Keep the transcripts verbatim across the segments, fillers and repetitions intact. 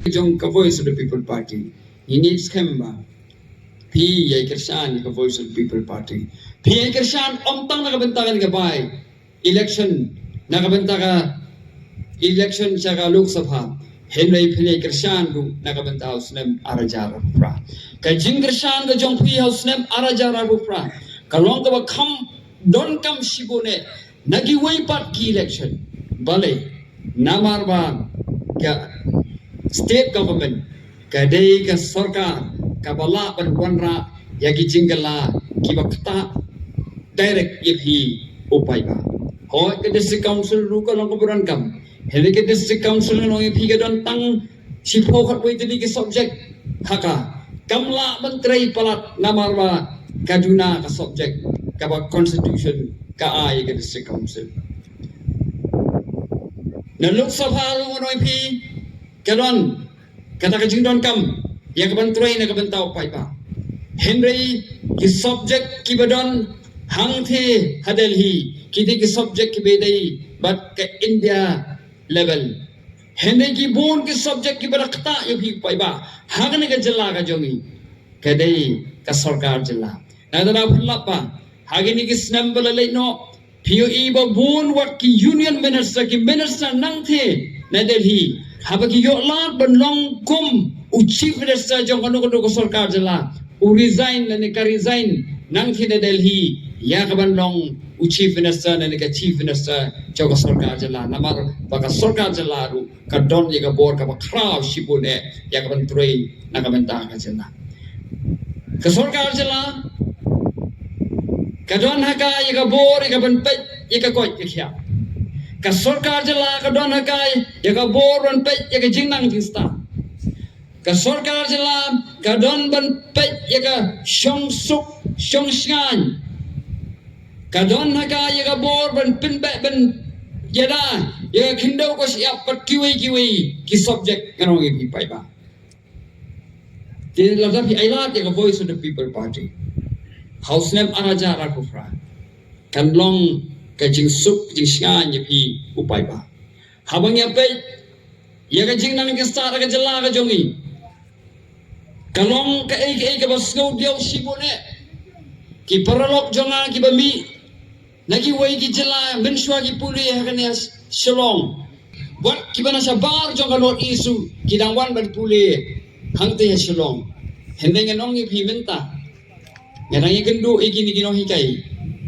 jong ka Voice of the People Party. Ngi ngeit skhem ba phi ïai kyrshan ïa ka Voice of the People Party. Phi ïai kyrshan ym tang na ka bynta kane ka bai election, na ka bynta ka election sha ka Lok Sabha, hynrei phi ïai kyrshan ruh na ka bynta u snem ar hajar arphew phra. Ka jingkyrshan ka jong phi ha u snem ar hajar arphew phra ka long kaba kham donkam shibun eh na kiwei pat ki election. Balei? Namar ba ka state government ka dei ka sorkar kaba lah ban wanrah ïa ki jingkylla kiba ktah direct ïa phi u paidbah. Hooid, ka district council ruh ka long kaba donkam. Hynrei ka district council ngan ong ïa phi ka don tang shiphew khatwei tylli ki subject. Ha ka kam lah ban trei palat namar ba ka duna ka subject kaba constitution ka ai ïa ka district council. Na Lok Sabha ruh ngan ong ïa phi ka don kata ka jingdonkam ïa ka ban trei na ka bynta u paidbah. Hynrei ki subject kiba don hangtei ha Delhi ki dei ki subject kiba dei bad ka India level. Hynrei ki bun ki subject kiba da ktah ïa phi u paidbah ha kane ka jylla ka jong ngi ka dei ka sorkar jylla. Nangta da pynlap ba ha kine ki snem ba la leit noh phi ïohi ba bun wat ki union minister, ki minister nangtei na Delhi, haba ki ïoh lad ban long kum u chief minister jong kano kano ka sorkar jylla, u resign lane ka resign nangtei na Delhi ïa ka ban long u chief minister lane ka chief minister jong ka sorkar jylla. Namar ba ka sorkar jylla ruh ka don ïa ka bor kaba khraw shibun eh ïa ka ban trei na ka bynta ka jylla. Ka sorkar jylla ka don ha ka ïa ka bor ïa ka ban peit ïa ka koit ka khiah. Ka sorkar jylla ka don ha ka ïa ka bor ban peit ïa ka jingnang jingstad. Ka sorkar jylla ka don ban peit ïa ka shongsuk shongshngaiñ. Ka don ha ka ïa ka bor ban pynbeit ban ïada ïa ka khyndew ka shyiap bad kiwei kiwei ki subject, ngan ong ïa phi paidbah. Te lada phi ailad ïa ka Voice of the People Party ha u snem ar hajar arphew phra kan long ka jingsuk jingshngaiñ ïa phi u paidbah. Haba ngi ïa peit ïa ka jingnang jingstad ha ka jylla ka jong ngi ka long kaei kaei kaba sngewdiaw shibun eh. Ki paralok jong nga kiba mih na kiwei ki jylla mynshuwa ki pule ha kane ha Shillong. Wat kiba na shabar jong ka North East ruh ki dang wan ban pule hangtei ha Shillong. Hynrei ngan ong ïa phi mynta nga dang ïakynduh ïa kine ki nonghikai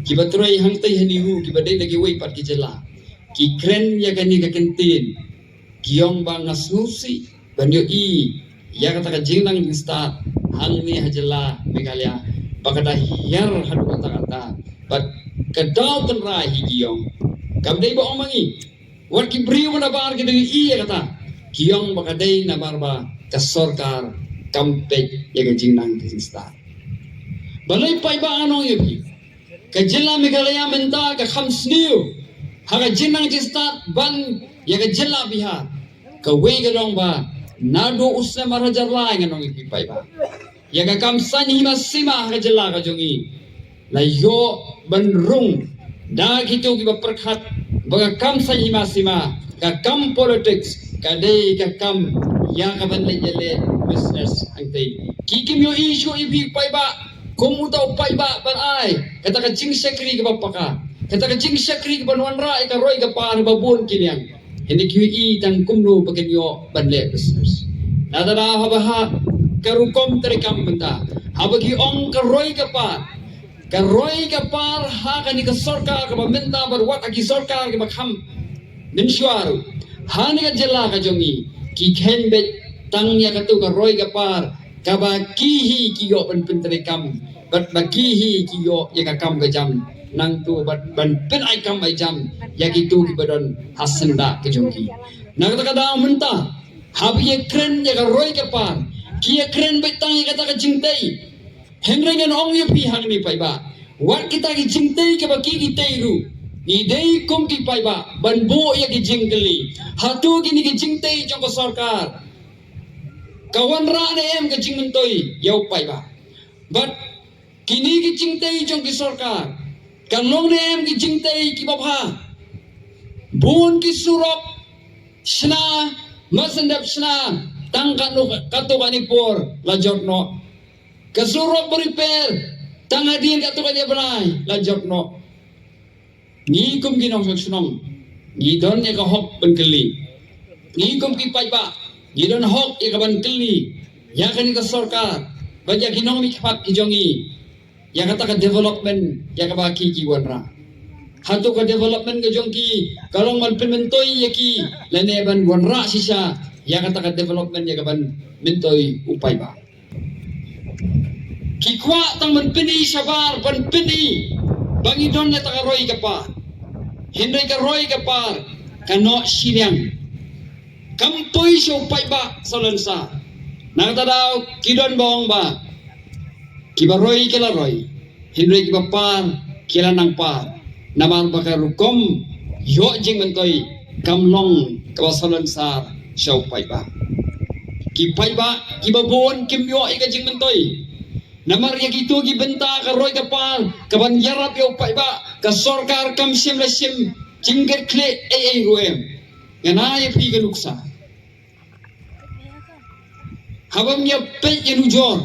kiba trei hangtei ha NEHU kiba dei na kiwei pat ki jylla. Ki kren ïa kane ka kyntien, ki ong ba nga sngewsih ban ïohi ïa kata ka jingnang jingstad hangne ha jylla Meghalaya ba ka da hiar haduh katta katta bad ka daw tynrai hi, ki ong. Kam dei ba ong ma ngi, wat ki briew na bar ki dang ïohi ïa kata, ki ong ba ka dei namar ba ka sorkar kam peit ïa ka jingnang ka jingstad. Balei paidbah, ngan ong ïa phi, ka jylla Meghalaya mynta ka kham sniew ha ka jingnang jingstad ban ïa ka jylla Bihar. Kawei ka long ba naduh u snem ar hajar lai, ngan ong ïa phi paidbah, ïa ka kam saiñ hima sima ha ka jylla ka jong ngi la ïoh ban rung da kito kiba pyrkhat ba ka kam saiñ hima sima, ka kam politics ka dei ka kam ïa ka ban leit ïaleh business hangtei. Ki kim ïohi shuh ïa phi paidbah, kum uta u paidbah ban ai kata ka jingshakri kaba paka, kata ka jingshakri kaba wanrah ïa ka roi ka par ba bun ki liang. Hynrei ki ïohi tang kumno ba kin ïoh ban leh business. Nangta da haba ha ka rukom treikam mynta, haba ki ong ka roi ka par, ka roi ka par ha kane ka sorkar kaba mynta bad wat ha ki sorkar kiba kham mynshuwa ruh, ha kane ka jylla ka jong ngi ki kheiñ beit tang ïa kato ka roi ka par kaba ki hi ki ïoh ban pyntreikam bad ba ki hi ki ïoh ïa ka kam ka jam nangto bad ban pynai kam ai jam ïa kito kiba don ha syndah ka jong ki. Na kata ka daw mynta haba ki ïakren ïa ka roi ka par, ki ïakren beit tang ïa kata ka jingtei. Hynrei ngan ong ïa phi hangne paidbah, wat kita ki jingtei kaba ki ki tei ruh, ngi dei kum ki paidbah ban buh ïa ki jingkylli. Hato kine ki jingtei jong ka sorkar ka wanrah ne em ka jingmyntoi ïa u paidbah? Bad kine ki jingtei jong ki sorkar kan long ne em ki jingtei kiba bha? Bun ki surok shna, masyndep shna, tang katno katto katne por la jot noh. Ka surok ba repair tang hadien katto katne bnai la jot noh. Ngi kum ki nongshong shnong ngi don ïa ka hok ban kylli. Ngi kum ki paidbah ngi don hok ïa ka ban kylli ïa kane ka sorkar bad ïa ki nongmihkhmat ki jong ngi ïa kata ka development ïa kaba ki ki wanrah. Hato ka development ka jong ki ka long ban pynmyntoi ïa ki lane ban wanrah shisha ïa kata ka development ïa ka ban myntoi u paidbah. Ki kwah tang ban pyni shabar ban pyni ba ngi don ïa ta ka roi ka par. Hynrei ka roi ka par ka noh shiliang. Kam poi sha u paidbah salonsar. Na kata daw ki don ba ong ba kiba roi ki la roi, hynrei kiba par ki la nang par. Namar ba ka rukom ïoh jingmyntoi kam long kaba salonsar sha u paidbah. Ki paidbah kiba bun kim ïoh ïa ka jingmyntoi. Namar ïa kito ki bynta ka roi ka par kaban ïarap ïa u paidbah ka sorkar kam shym la shim jingkitkhlieh ei ei ruh em. Ngan ai ïa phi ka nuksa. Haba ngin ïa peit ïa nujor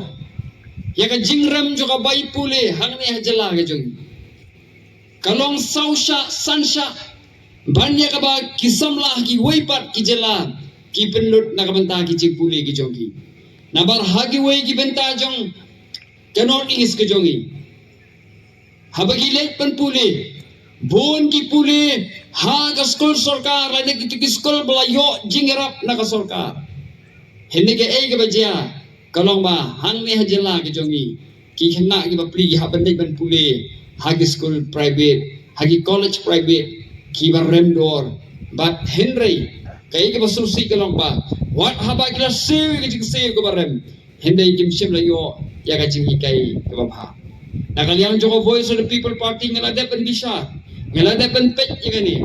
ïa ka jingrem jong ka bai pule hangne ha jylla ka jong ngi, ka long saw shah san shah ban ïa kaba ki samla ha kiwei pat ki jylla ki pynlut na ka bynta ki jingpule ki jong ki. Namar ha kiwei ki bynta jong ka North East ka jong ngi, haba ki leit ban pule, bun ki pule ha ka skul sorkar lane kito ki skul ba la ïoh jingïarap na ka sorkar. Hynrei kaei kaba jia ka long ba hangne ha jylla ka jong ngi, ki khynnah kiba pli ki hap ban leit ban pule ha ki skul private, ha ki college private, kiba rem dor. Bad hynrei kaei kaba sngewsih ka long ba wat haba ki la siew ïa ka jingsiew kaba rem, hynrei kim shym la ïoh ïa ka jinghikai kaba bha. Na ka liang jong ka Voice of the People Party nga la dep ban bishar, nga la dep ban peit ïa kane.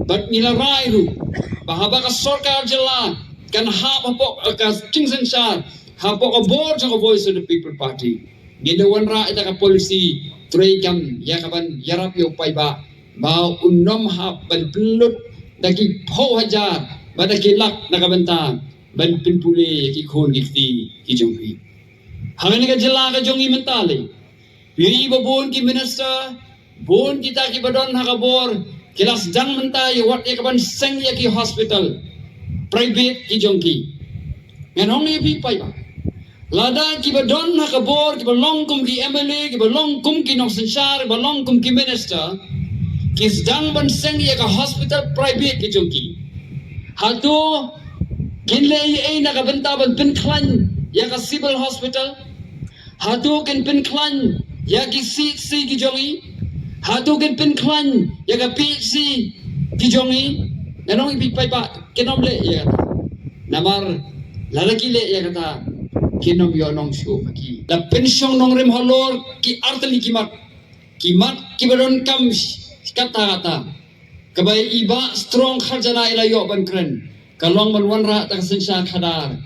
Bad ngi la rai ruh ba haba ka sorkar jylla kan hap hapoh ka jingsynshar, hapoh ka bor jong ka Voice of the People Party, ngin da wanrah ïa ka policy treikam ïa kaban ïarap ïa u paidbah ba un ym hap ban pynlut da ki phew hajar bad da ki lak na ka bynta ban pynpule ïa ki khun ki kti ki jong phi. Hangne ka jylla ka jong ngi mynta lei, phi ba bun ki minister, bun kita kiba don ha ka bor ki la sdang mynta ïa wat ïa kaban seng ïa ki hospital private ki jong ki. Ngan ong ïa phi paidbah, lada kiba don ha ka bor kiba long kum ki M L A, kiba long kum ki nongsynshar, kiba long kum ki minister, ki sdang ban seng ïa ka hospital private ki jong ki, hato kin leh ei ei na ka bynta ban pynkhlaiñ ïa ka civil hospital? Hato kin pynkhlaiñ ïa ki C H C ki jong ngi? Hato kin pynkhlaiñ ïa ka P H C ki jong ngi? Ngan ong ïa phi paidbah, kin ym leh ïa kata. Namar lada ki leh ïa kata, kin ym ïoh nong shuh ma ki. La pynshong nongrim halor ki artylli ki mat, ki mat kiba donkam sh-, katta katta. Kaba i Bah Strong Kharjana i la ïoh ban kren ka long ban wanrah da ka synshar khadar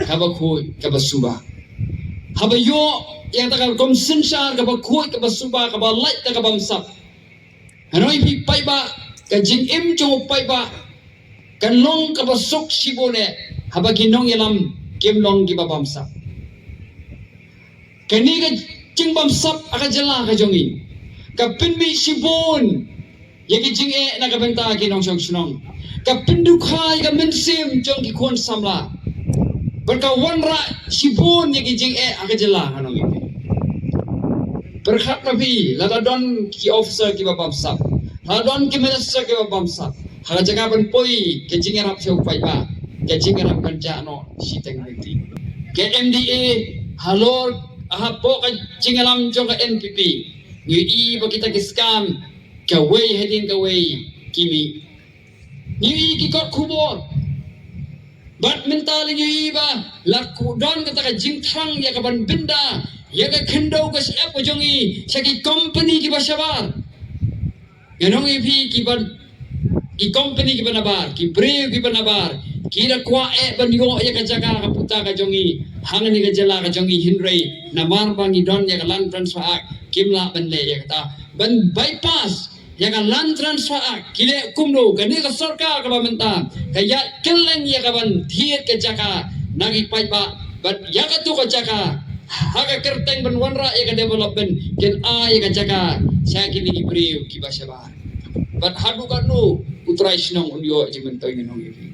kaba khuid kaba suba. Haba ïoh ïa kata ka rukom synshar kaba khuid kaba suba, kaba lait da ka bamsap, ngan ong ïa phi paidbah, ka jingim jong u paidbah kan long kaba suk shibun eh haba ki nongïalam kim long kiba bamsap. Kane ka jingbamsap ha ka jylla ka jong ngi ka pynmih shibun ïa ki jingeh na ka bynta ki nongshong shnong. Ka pyndukha ïa ka mynsiem jong ki khun samla. Bad ka wanrah shibun ïa ki jingeh ha ka jylla, ngan ong ïa phi. Pyrkhat ma phi, lada don ki officer kiba bamsap, lada don ki minister kiba bamsap, ha ka jaka ban poi ka jingïarap sha u paidbah, ka jingïarap kan jah noh shiteng lynti. Ka M D A halor hapoh ka jingïalam jong ka N P P, ngi i ba kita ki scam kawei hadien kawei ki mih. Ngi i ki kot khubor. Bad mynta la ngi i ba la ku-, don kata ka jingthrang ïa ka ban bynda ïa ka khyndew ka shyiap ka jong ngi sha ki company kiba shabar. Ngan ong ïa phi, kiba, ki company kiba nabar, ki briew kiba nabar, ki da kwah eh ban ïoh ïa ka jaka ka puta ka jong ngi hangne ka jylla ka jong ngi, hynrei namar ba ngi don ïa ka Land Transfer Act, kim lah ban leh ïa kata. Ban bypass ïa ka Land Transfer Act, ki leh kumno? Kane ka sorkar kaba mynta ka ïaid kylleng ïa ka ban thied ka jaka na ki paidbah, bad ïa katu ka jaka, ha ka kyrteng ban wanrah ïa ka development, kin ai ïa ka jaka sha kine ki briew kiba shabar. Bad haduh katno u trai shnong un ïoh jingmyntoi, ngi ong ïa phi.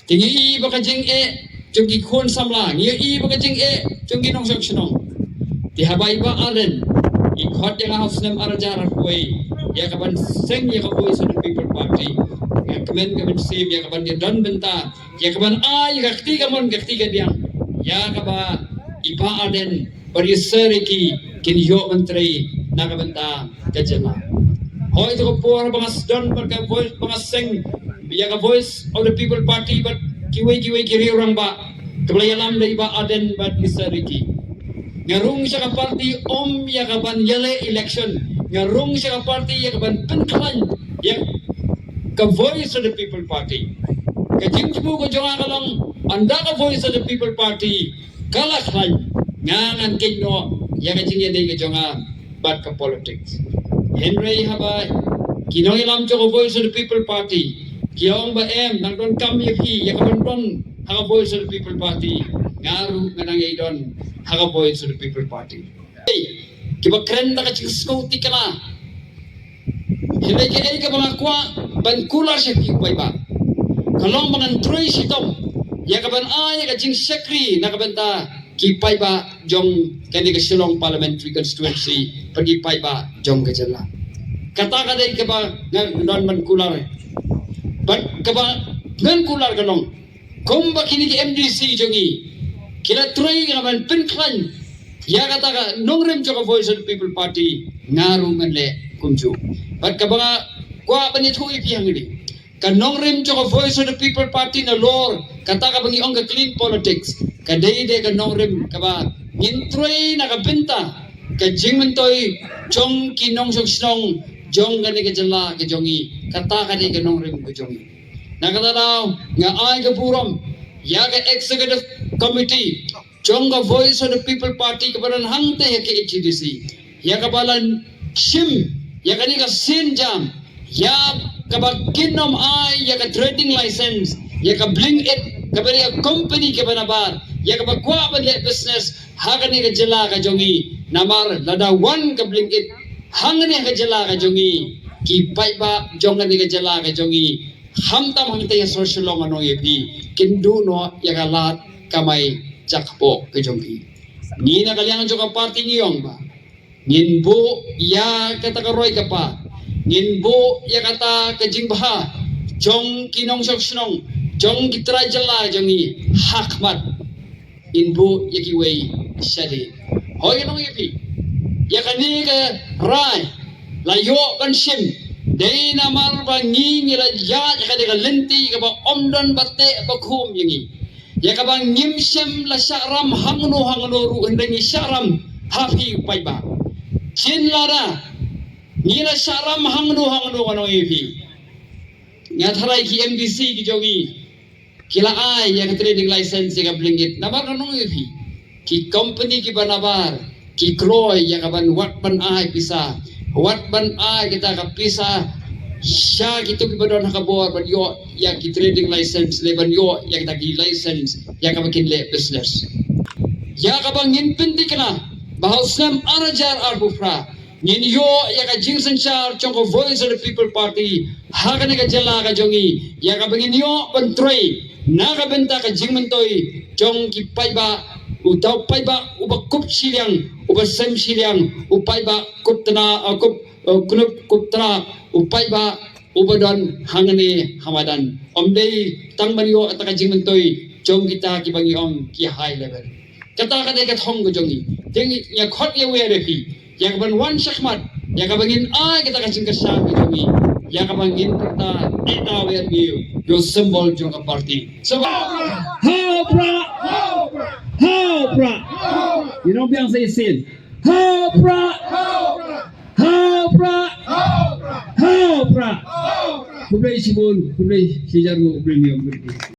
Te ngi i ba ka jingeh jong ki khun samla, ngi i ba ka jingeh jong ki nongshong shnong. Te haba i Bah Ardent i khot ïa nga ha u snem ar hajar arphew wei ïa ka ban seng ïa ka Voice of the People Party, nga kmen ka mynsiem ïa ka ban ïadon bynta, ïa ka ban ai ïa ka kti kamon ka kti kadiang ïa kaba i Bah Ardent bad i Sir Ricky kin ïoh ban trei na ka bynta ka jylla. Hooid, ha ka por ba nga sdang bad ka Voice, ba nga seng ïa ka Voice of the People Party bad kiwei kiwei ki riew rangbah, kaba la ïalam da i Bah Ardent bad i Sir Ricky, nga rung sha ka party ym ïa ka ban ïaleh election, nga rung sha ka party ïa ka ban pynkhlaiñ ïa ka Voice of the People Party. Ka jingthmu ka jong nga ka long, ynda ka Voice of the People Party ka la khlaiñ, nga ngan kynnoh ïa ka jingïadei ka jong nga bad ka politics. Hynrei haba ki nongïalam jong ka Voice of the People Party ki ong ba em, nang donkam ïa phi ïa ka ban don ha ka Voice of the People Party, nga ruh nga nang ïai don ha ka Voice of the People Party. Kiba kren da ka jingsngewthuh kane. Hynrei kaei kaba nga kwah ban kular sha phi u paidbah, ka long ba ngan trei shitom ïa ka ban ai ïa ka jingshakri na ka bynta ki paidbah jong kane ka Shillong Parliamentary Constituency bad ki paidbah jong ka jylla. Kata ka dei kaba ngan don ban kular. Bad kaba ngan kular ka long, kumba kine ki M D C jong ngi ki la trei ïa ka ban pynkhlaiñ ïa kata ka nongrim jong ka Voice of the People Party, nga ruh ngan leh kumjuh. Bad kaba nga kwah ban ïathuh ïa phi hangne, ka nongrim jong ka Voice of the People Party nalor kata kaba ngi ong ka clean politics, ka dei de ka nongrim kaba ngin trei na ka bynta ka jingmyntoi jong ki nongshong shnong jong kane ka jylla ka jong ngi. Kata ka dei ka nongrim ka jong ngi. Na kata daw nga ai ka burom ïa ka Executive Committee jong ka Voice of the People Party kaba don hangta ïa ka H A D C, ïa kaba la shim ïa kane ka sienjam ïa kaba kin ym ai ïa ka trading license ïa ka Blinkit, kaba dei ka company kaba nabar ïa kaba kwah ban leh business ha kane ka jylla ka jong ngi. Namar lada wan ka Blinkit hangne ha ka jylla ka jong ngi, ki paidbah jong kane ka jylla ka jong ngi, khamtam hangta ha sor Shillong, ngan ong ïa phi, kin duh noh ïa ka lad kamai jakpoh ka jong ki. Ngi na ka liang jong ka party ngi ong ba ngin buh ïa kata ka roi ka par, ngin buh ïa kata ka jingbha jong ki nongshong shnong, jong ki trai jylla jong ngi ha khmat. Ngin buh ïa kiwei shadien. Hooid, ngan ong ïa phi, ïa kane ka rai la ïoh ban shim dei namar ba ngi, ngi la ïaid ha kane ka lynti kaba ym don ba teh ba khum ïa ngi, ïa kaba ngim shym la shah ram hangno hangno ruh, hynrei ngi shah ram ha phi u paidbah. Shen lada ngi la shah ram hangno hangno, ngan ong ïa phi, nga tharai ki M D C ki jong ngi ki la ai ïa ka trading license ïa ka Blinkit. Namar ngan ong ïa phi, ki company kiba nabar ki kloi ïa ka ban wat ban ai pisa, wat ban ai kita ka pisa sha kito kiba don ha ka bor ban ïoh ïa ki trading license, lane ban ïoh ïa kita ki license ïa kaba kin leh business. Ïa kaba ngin pynthikna ba ha u snem ar hajar arphew phra ngin ïoh ïa ka jingsynshar jong ka Voice of the People Party ha kane ka jylla ka jong ngi, ïa kaba ngin ïoh ban trei na ka bynta ka jingmyntoi jong ki paidbah, uta u paidbah uba kup shiliang, uba sem shiliang, u paidbah kup tna, uh, kup, uh, knup kup tna, u paidbah uba don hangne ha madan. Ym dei tang ban ïoh kata ka jingmyntoi jong kita kiba ngi ong ki high level. Kata ka dei ka thong ka jong ngi. Te ngi, nga khot ïa wer ïa phi ïa ka ban wan shakhmat, ïa kaba ngin ai kata ka jingkyrshan ka jong ngi, ïa kaba ngin pyrta ita wer ngi ïa u symbol jong ka party. Symbol. Ha u Prah! Ha u Prah! Ngi nongbiang sa shisien. Ha u Prah! Ha u Prah! Ha u Prah! Khublei shibun, khublei shihajar nguh, khublei miom, khublei.